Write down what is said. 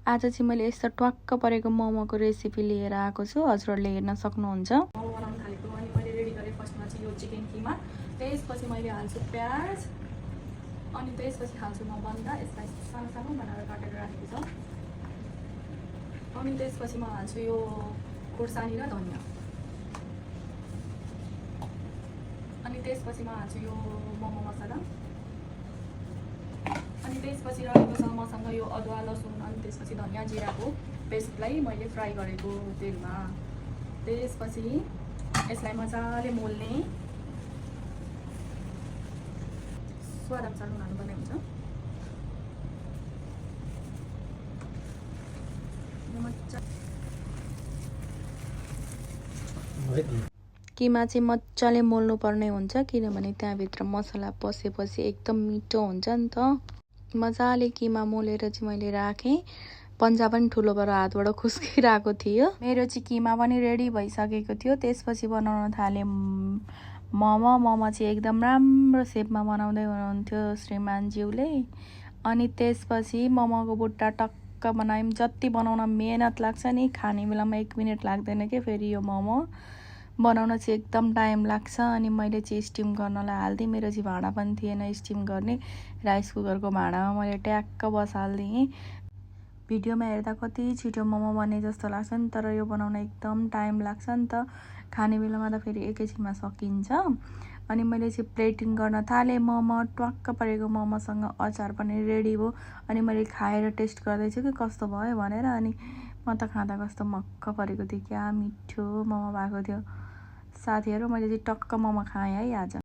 आज चाहिँ मैले यस्तो ट्वाक्क परेको मोमोको रेसिपी लिएर आएको छु, हजुरहरूले हेर्न सक्नुहुन्छ। मोमो बनाउन थालेको अनि मैले रेडी गरेँ। फर्स्टमा चाहिँ यो चिकन किमा, त्यसपछि मैले हाल्छु प्याज, अनि त्यसपछि हाल्छु म बन्दा, यसलाई सानो सानो बनाएर काटेर राखेको छ। अनि त्यसपछि म हाल्छु यो खुर्सानी र धनियाँ, अनि त्यसपछि म हाल्छु यो मोमो मसला, अनि त्यसपछि रहेको छ मसँग यो अदुवा लसुन, अनि त्यसपछि धनियाँ जिराको पेस्टलाई मैले फ्राई गरेको तेलमा। त्यसपछि यसलाई मजाले मोल्ने, स्वाद अनुसार नुन हाल्नुपर्ने हुन्छ। किमा चाहिँ मजाले मोल्नु पर्ने हुन्छ, किनभने त्यहाँभित्र मसला पसेपछि एकदम मिठो हुन्छ नि त। मजाले किमा मोलेर चाहिँ मैले राखेँ। पन्जा पनि ठुलोबाट हातबाट खुस्किरहेको थियो। मेरो चाहिँ किमा पनि रेडी भइसकेको थियो। त्यसपछि बनाउन थालेँ मोमो। मोमो चाहिँ एकदम राम्रो सेपमा बनाउँदै हुनुहुन्थ्यो श्रीमानज्यूले। अनि त्यसपछि मोमोको बुट्टा टक्क बनायौँ। जति बनाउन मेहनत लाग्छ नि, खाने बेलामा 1 मिनट लाग्दैन के। फेरि यो मोमो बनाउन चाहिँ एकदम टाइम लाग्छ। अनि मैले चाहिँ स्टिम गर्नलाई हाल्दिएँ। मेरो चाहिँ भाँडा पनि थिएन स्टिम गर्ने, राइस कुकरको भाँडामा मैले ट्याक्क बसालिदिएँ। भिडियोमा हेर्दा कति छिटो मोमो बने जस्तो लाग्छ नि, तर यो बनाउन एकदम टाइम लाग्छ नि त। खाने बेलामा त फेरि एकैछिनमा सकिन्छ। अनि मैले चाहिँ प्लेटिङ गर्न थालेँ। मोमो ट्वाक्क परेको मोमोसँग अचार पनि रेडी भयो। अनि मैले खाएर टेस्ट गर्दैछु कि कस्तो भयो भनेर। अनि म त खाँदा कस्तो मक्क परेको थियो, क्या मिठो मोमो भएको थियो। साथीहरू, मैले चाहिँ टक्क मोमो खाएँ है आज।